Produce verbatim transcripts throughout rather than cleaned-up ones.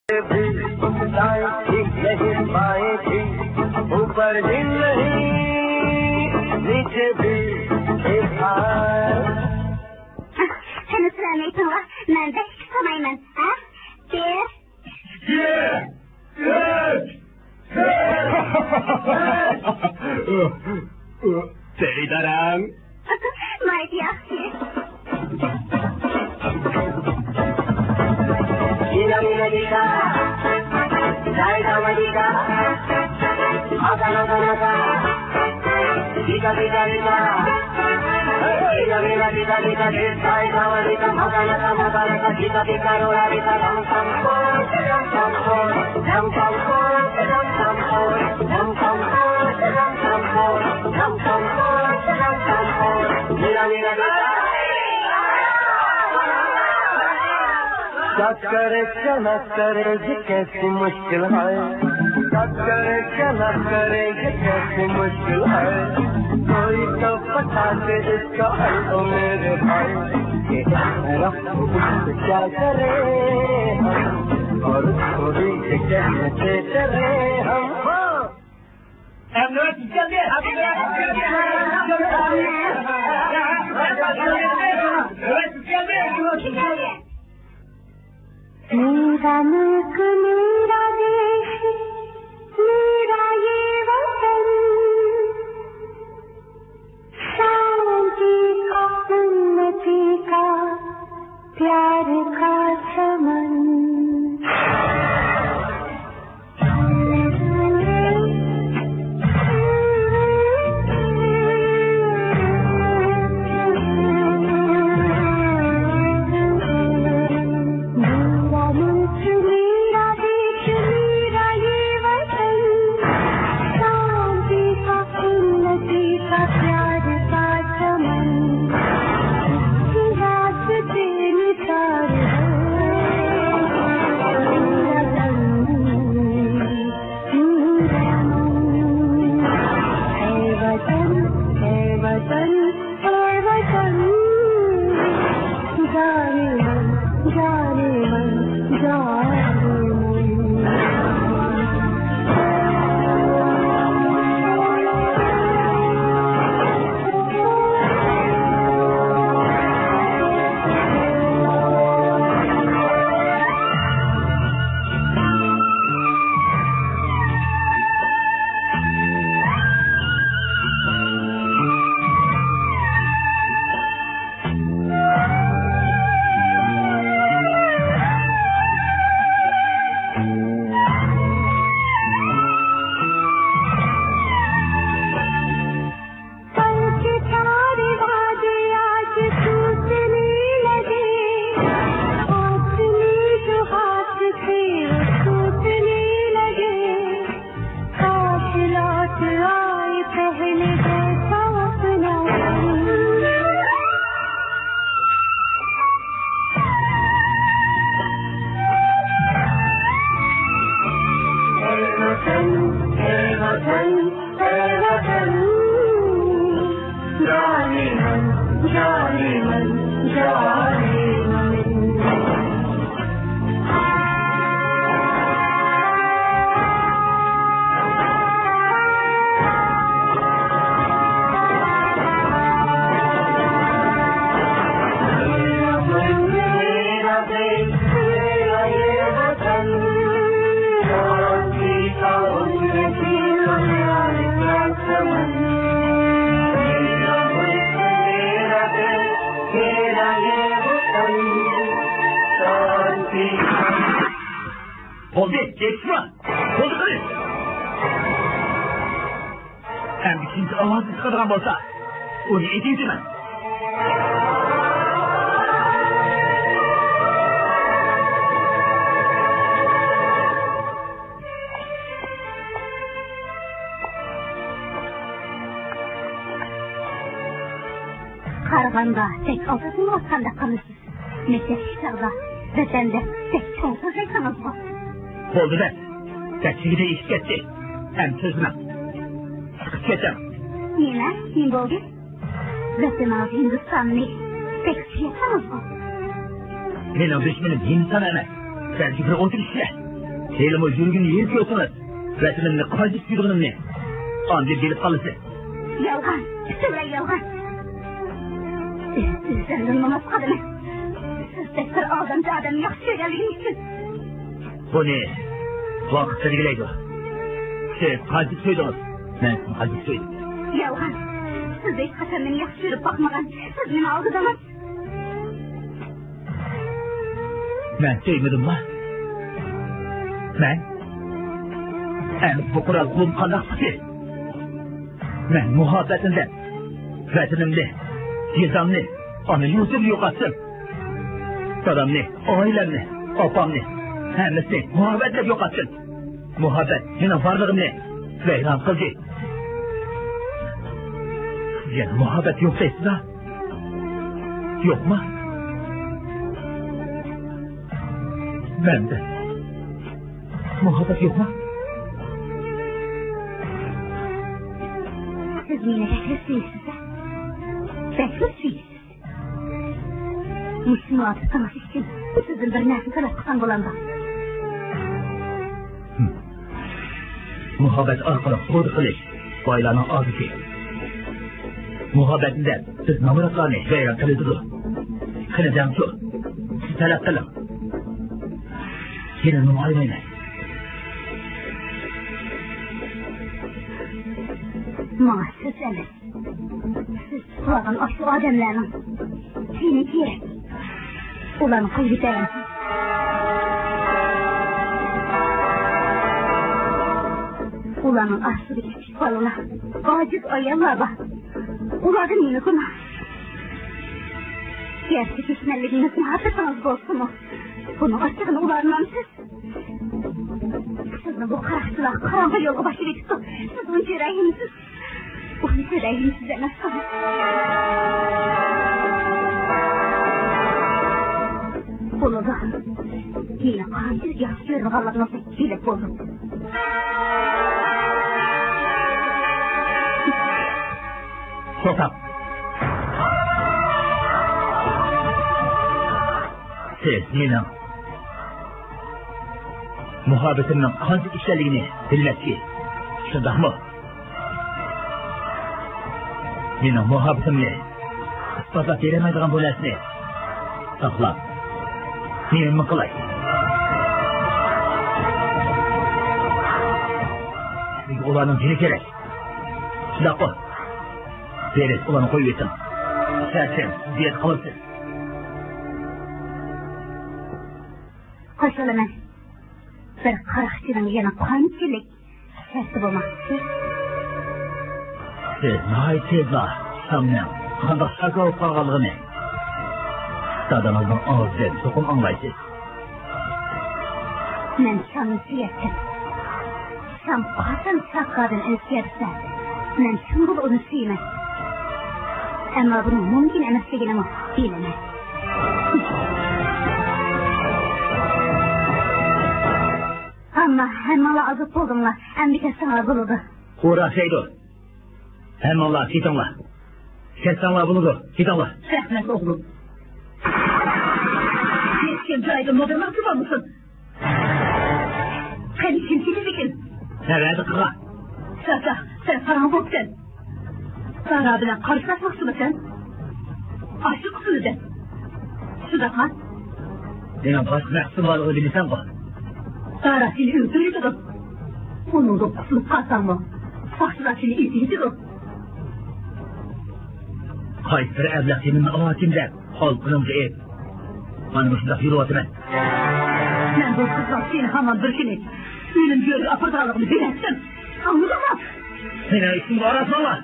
بھی اٹھ دائیں تھی، نہیں بائیں تھی، اوپر بھی نہیں، نیچے بھی ایک بار۔ قېنى سىلەرنى ئېيتىڭلار، مەن بەك سانايمەن، ھە؟ بىر. سەيداراڭ. ناھايىتى ياخشى. چکر چنا کرے، یہ کیسی مشکل ہے۔ چکر چنا کرے، یہ کیسی مشکل ہے۔ کوئی تو بتا دے اس کا حل، او میرے بھائی۔ یہ رب کیا کرے ہم، اور اس کو بھی کہتے کرے ہم۔ ہاں۔ میرا ملک، میرا دیش، میرا یہ وطن، شانتی کا، انتی کا، پیار کا چمن۔ بولدى، يېتىشما! بولدى قىلىش! ئەمدى كىمسى ئاۋازنى چىقىرىدىغان بولسا، ئۇنى ئېتىۋېتىمەن. قارىغاندا بەك ئالدىراپ قالغاندەك قىلىسىز. مەكتەپتىكى چاغدا ۋەتەن دەپ بەك چوڭ سۆزلەيتتىڭىزغۇ. بولدى بەس. بەك دېگىنى ئېشىپ كەتتى. ئەمدى سۆزلىمەڭ. چىقىپ كېتىڭ. نېمە؟ نېمە بولدى؟ ۋەتىنىڭىز ھىندىستاننى بەك سۆيەتتىڭىزغۇ. مېنىڭ دۈشمىنىم ھىندىستان ئەمەس. بەلكى بىر ئوتتۇرا كىشىلەر. ھېلىمۇ يۈرىكىمنى يېرىپ كۆرسىڭىز، ۋەتىنىمنى قانچە سۆيىدىغىنىمنى ئاندىن بىلىپ قالىسىز. يالغان، پۈتۈنلەي يالغان. ئۆزۈڭدىن نومۇس قىلىمەن. سىزدەك بىر ئالدامچى ئادەمنى ياخشى كۆرگەنلىكىم ئۈچۈن. بۇنى ۋاقىت بەلگىلەيدۇ. سىز قانچە سۆيدىڭىز، مەن سىزنى قانچە سۆيدۈم. يالغان. سىز ھېچقاچان مېنى ياخشى كۆرۈپ باقمىغان. سىز مېنى ئالدىدىڭىز. مەن سۆيمىدىمما؟ مەن؟ ئەمدى بۇ قورال قولۇم قانداق تۇتتى؟ مەن مۇھەببەتىمدە ۋەتىنىمنى، يېزامنى، ئانا يۇرتۇمنى يوقاتتىم. دادامنى، ئائىلەمنى، ئاپامنى، ھەممىسىنى مۇھەببەت دەپ يوقاتتىم. مۇھەببەت مېنىڭ بارلىقىمنى ۋەيران قىلدى. يەنە مۇھەببەت يوق دەيسىز-ھە؟ يوقما؟ مەندە مۇھەببەت يوقما؟ سىز مېنى بەكلا سۆيىسىز-ھە؟ بەكلا سۆيىسىز. مۇشۇ مۇۋاپىق تونۇش ئۈچۈن سىزدىن بىر نەرسە تەلەپ قىلسام بولامدۇ؟ مۇھەببەت ئارقىلىق سودا قىلىش بايلارنىڭ ئادىتى. مۇھەببەتنى دەپ بىز نامراتلارنى ۋەيران قىلىۋېتىدۇ. قېنى دەڭچۇ، سىز تەلەپ قىلىڭ. يەنە نۇمايمەن. ماڭا سۆز ئەمەس. سىز تۇتۇۋالغان ئاشۇ ئادەملەرنىڭ تېنى كېرەك. ئۇلارنى قويۇپ بېرىڭ. ئۇلارنىڭ ئارىسىدا كىچىك بالىلار، ئاجىز ئاياللار بار. ئۇلاردىن نېمە گۇناھ؟ گەرچە دۈشمەنلىكىڭىز مۇھەببىتىڭىز بولسىمۇ، بۇنىڭ ئاچچىقىنى ئۇلاردىن ئالىسىز. سىزنى بۇ قاراقچىلار قاراڭغۇ يولغا باشلاۋېتىپتۇ. سىز ئۇنچە رەھىمسىز. ئۇنچە رەھىمسىز ئەمەسقۇ. بولىدۇ. مېنى قانچىلىك ياخشى كۆرىدىغانلىقىڭىزنى بىلىپ بولدۇم. توختاڭ. سىز مېنىڭ مۇھەببىتىمنىڭ قانچە ئىكەنلىكىنى بىلمەكچى، شۇنداقمۇ؟ مېنىڭ مۇھەببىتىمنى ئىسپاتلاپ بېرەلمەيدىغان بۇ نەرسىنى ساقلاپ، نېمە قىلاي؟ سىزگە ئۇلارنىڭ جېنى كېرەك. شۇنداققۇ؟ بېرىپ ئۇلارنى قويۇۋېتىڭ. شەرتىم، سىز بۇ يەردە قالىسىز. قوشۇلىمەن. بىر قاراقچىنىڭ يەنە قانچىلىك شەرتى بولماقچى؟ سىز ناھايىتى تېزلا شامنىڭ قانداق شاكا بولۇپ قالغانلىقىنى دادىڭىزنىڭ ئاغزىدىن چوقۇم ئاڭلايسىز. مەن شامنى سۆيەتتىم. شام قاچان شاكادىن ئۆزگەرسە، مەن شۇندىلا ئۇنى سۆيىمەن. ئەمما بۇنىڭ مۇمكىن ئەمەسلىكىنىمۇ بىلىمەن. ئەمما ھەممىڭلار ئازاد بولدۇڭلار، ئەمدى كەتسەڭلار بولىدۇ. ئۇ راست دەيدۇ. ھەممىڭلار كېتىڭلار. كەتسەڭلار بولىدۇ، كېتىڭلار. رەھمەت، ئوغلۇم. ھېچكىم جايىدىن مۇدىرلىق قىلالمىسۇن. قېنى، كىم كېتىدىكىن؟ نەۋەدە قىلغان. ساكا، سەن قاراڭغۇ بوپسەن. سارا بىلەن قارشىلاشماقچىمۇ سەن؟ ئاشۇ قىسمىدە. شۇنداقما؟ مېنىڭ باشقا مەقسىتىم بارلىقىنى بىلىسەنغۇ؟ سارا سېنى ئۆلتۈرۈۋېتىدۇ. ئۇنىڭدىن قۇتۇلۇپ قالساڭمۇ، ساقچىلار سېنى ئېتىۋېتىدۇ. قايسى بىر ئەبلەخ جېنىمنى ئالاچىم دەپ، قالقىنىمغا ئېپ، مانا مۇشۇنداق يۈرۈۋاتىمەن. مەن بۇ قىزنىڭ سېنى ھامان بىر كۈنى ئۆلۈم گۆرىگە ئاپىرىدىغانلىقىنى بىلەتتىم. ئاڭلىدىڭمۇ؟ مېنىڭ ئىشىمغا ئارالاشماڭلار.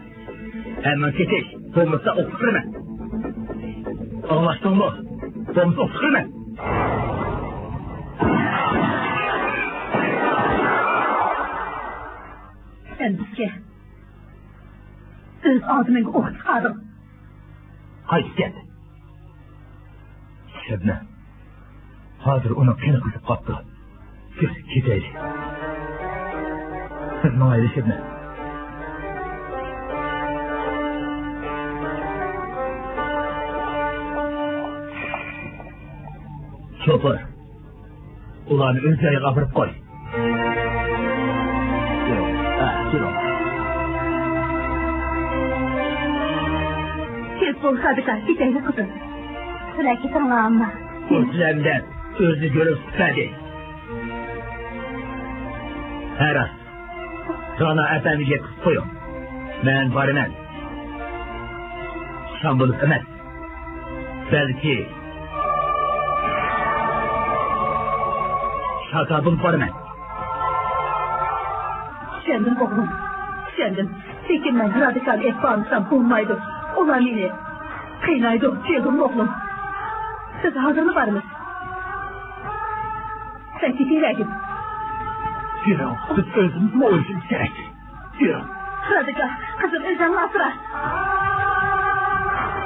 ھەممىڭ كېتىش، بولمىسا ئوقۇپ كىرىمەن. ئاڭلاشتىڭمۇ؟ بولمىسا ئوقۇپ كىرىمەن. سەن بىزگە ئۆز ئادىمىڭگە ئوق چىقاردىڭ. قايتىپ كەت. شەبنەم، ھازىر ئۇنىڭ قېنى قىزىپ قاپتۇ. كېتەيلى. ماڭايلى، شەبنەم. شوپۇر، ئۇلارنى ئۆز جايىغا ئاپىرىپ قوي. تېز بول، رادىكال، كېتەيلى، قىزىم. سىلەر كېتىڭلار، ئامما. بۇ سىلەر بىلەن ئۆزى كۆرۈپ چىقتى. ھە، راست. رانا ئەپەندىگە قىلىپ قويۇڭ. مەن بارىمەن. شام بولۇپ ئەمەس. بەلكى شاكا بولۇپ بارىمەن. چۈشەندىم، ئوغلۇم. چۈشەندىم. لېكىن مەن رادىكال ئېلىپ بارمىسام بولمايدۇ. ئۇلار مېنى قىينايدۇ. چۈشەندىم، ئوغلۇم. بىز ھازىرلا بارىمىز. سەن كېتىۋەرگىن. يۈرۈڭ، بىز ئۆزىمىزمۇ ئويلىشىمىز كېرەك. يۈرۈڭ. رادىكال، قىزىم، ئۆزۈڭنى ئاسرا.